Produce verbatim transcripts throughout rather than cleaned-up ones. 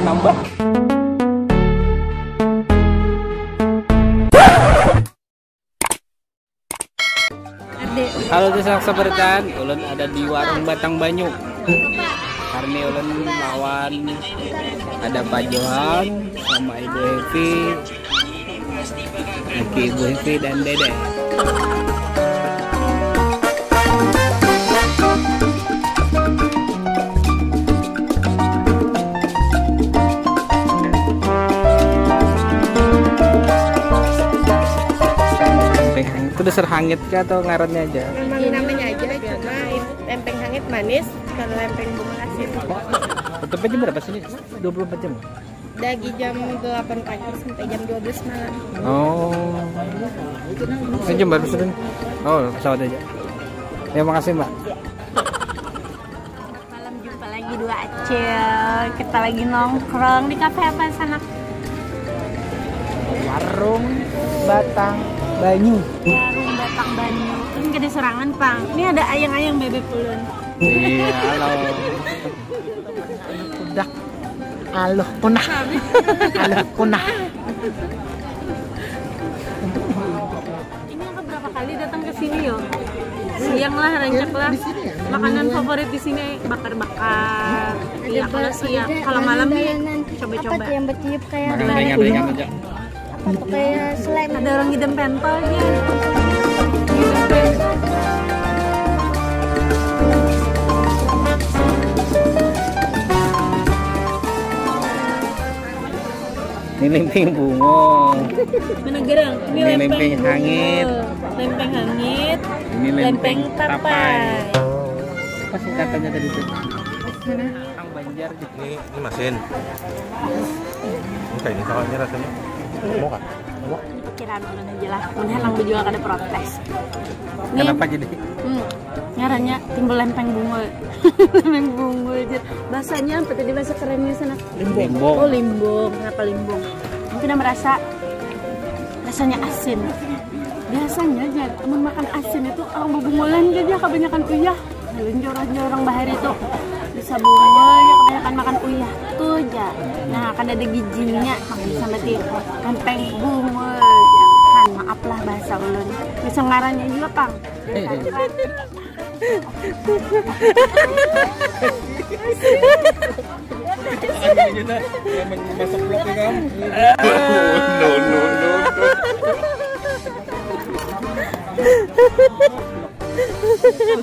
Halo, sanak sabarataan, ulun ada di warung Batang Banyu. Karena ulun lawan ada Pak Johan sama Ibu Evi. Oke, Ibu Evi dan Dede. Itu dasar hangit kah atau ngarannya aja? Memang namanya aja, cuma lempeng hangit manis, kalau lempeng bunga asin. Tetap aja berapa sini? Dua puluh empat jam? Dari jam delapan pagi sampai jam dua belas malam. Oh. Ini jam berapa sudah? Oh, pesawat aja. Ya, makasih, Mbak. Malam jumpa lagi dua acil. Kita lagi nongkrong di kafe apa, sanak? Warung Batang Banyu. Warung Batang Banyu. Ini kada sorangan, pang. Ini ada ayang-ayang bebek ulun. Iya, halo. Udah. Aluh punah. Aluh punah. Ini aku berapa kali datang ke sini, yo. Siang lah, rancak lah. Makanan favorit di sini bakar-bakar. Iya, kalau siang, kalau malam nih coba-coba. Apa tuh yang bertiup kayak ringan-ringan aja. Apa tuh, kayak slime? Ada orang ngidam pentol dia. Ini lempeng bungo. Mana gerang? Ini lempeng hangit. Lempeng hangit. Ini lempeng tapai. Apa singkatannya tadi tuh? Orang Banjar. Ini, ini masin. Ini kayak ini soalnya rasanya. Mau kan? Mau? Pikiran ulun aja lah. Mun handak bejual kada protes. Kenapa jadi? Hmm, ngarannya timbul lempeng bungul. Lempeng bungul aja. Bahasanya apa tadi, bahasa kerennya sana? Limbong. Oh, limbong. Kenapa limbong? Mungkin merasa rasanya asin. Biasanya aja, teman makan asin itu orang bebungulan aja, kebanyakan uyah. Lalu jorang-jorang bahari tu bisa bungul ya, kebanyakan makan uyah tu ja. Nah, kada ada gijinya, makanya sampai ti lempeng bungul. Kan maaf lah bahasa ulun. Bisa ngarannya juga, pang. Masak vlog ya, kan? No, no, no, no.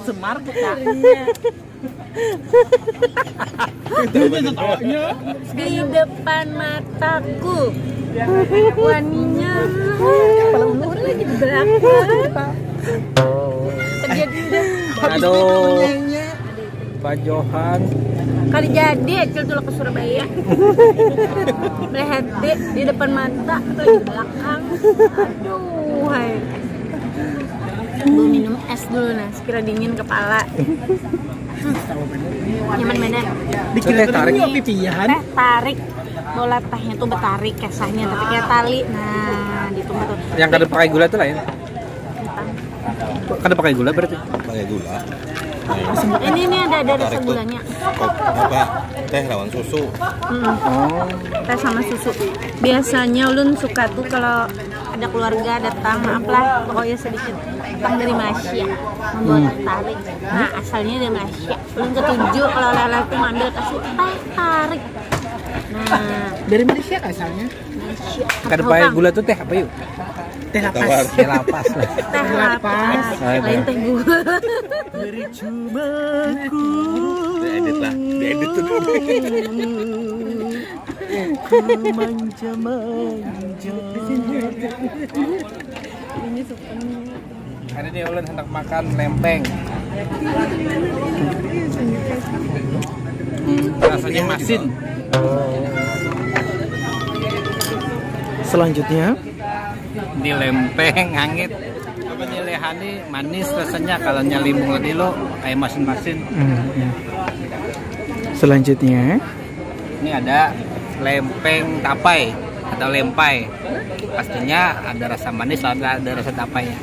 Semar kita. Di depan mataku waninya. Kalau umur lagi di belakang. Terjadi udah. Aduh. Pak Johan. Kali jadi acil tuh ke Surabaya. Melihat di depan mata atau di belakang. Aduh, hai. Bu minum es dulu, nah, sekira dingin kepala. Hmm. Nyaman banar. Bikin teh tarik. Teh tarik. Bola tehnya tuh betarik kesahnya, tapi kayak tali. Nah, ditumbuh tuh. Yang kada pakai gula tuh lain. Kada pakai gula berarti? Pakai gula. Ini, ini ada, ada rasa gulanya. Apa? Teh lawan susu. Mm-mm. Oh. Teh sama susu. Biasanya ulun suka tuh kalau ada keluarga datang, maaf lah, pokoknya sedikit datang dari Malaysia, membawa teh tarik. Nah, asalnya dari Malaysia. Ulun ketuju kalau lelaki ngambil kasih teh tarik. Nah, dari Malaysia kah asalnya? Malaysia. Kada pakai gula tuh teh apa yuk? Teh lapas. Teh lapas lah. Teh lapas. Lain teh gula. Beri cubaku. Diedit lah, diedit tuh. Ku manja-manja. Ini sup. Ada nih, ulun hendak makan lempeng. Hmm, rasanya masin. Selanjutnya di lempeng hangit. Apa nih, lehani manis rasanya, kalau nyalimbung tadi lo kayak masin-masin. Hmm, hmm. Selanjutnya ini ada lempeng tapai atau lempai. Pastinya ada rasa manis, ada, ada rasa tapainya.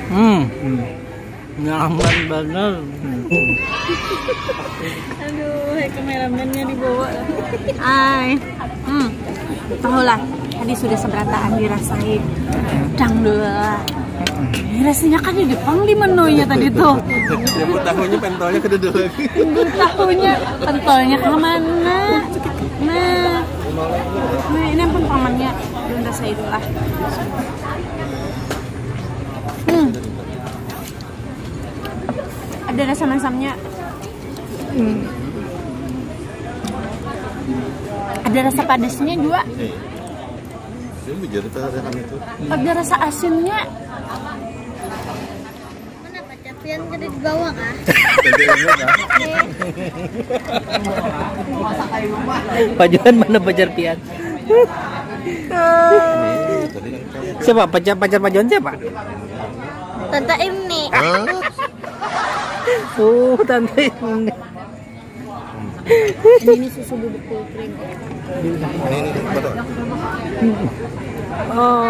Hmm. Hmm. Nyaman banget. Aduh, hai, kameramennya dibawa. Hai. Hmm. Tahulah, tadi sudah seberataan dirasai. Dang dulu lah. Ini rasanya kan di depan di menunya tadi tuh. Nyebut tahunya, pentolnya kada ada lagi. Nyebut tahunya, pentolnya ke mana? Nah. Nah, ini ampun pamannya. Belum rasai dulu lah. Hmm. Ada rasa masamnya. Hmm. Ada rasa padasnya juga. Ada rasa asinnya. Mana pacar pian kada dibawa kah? Pajuan mana pacar pian? Siapa pacar, pacar pajuan siapa? Tante Imni. Oh, tante Imni. Ini susu bubuk full cream. Ini, ini, ini, betul. Oh.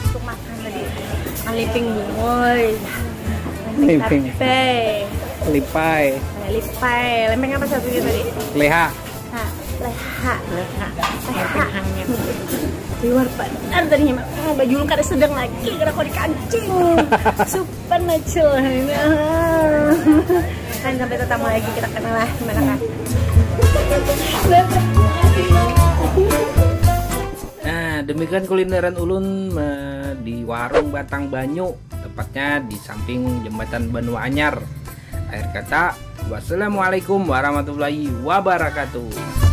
Untuk makan tadi, lempeng, woi. Lempeng. Lempeng. Lipai. Nah, lipai. Lempeng apa satunya tadi? Leha. Nah, leha. Leha. Leha. Liwar banar tadinya, Mak. Ah, baju ulun kada sedang lagi, kada kawa dikancing. Supan acil ini. Ah. Kan sampai tetamu lagi, kita kenal lah, gimana kan? Nah, demikian kulineran ulun, eh, di warung Batang Banyu, tepatnya di samping jembatan Banua Anyar. Akhir kata, wassalamualaikum warahmatullahi wabarakatuh.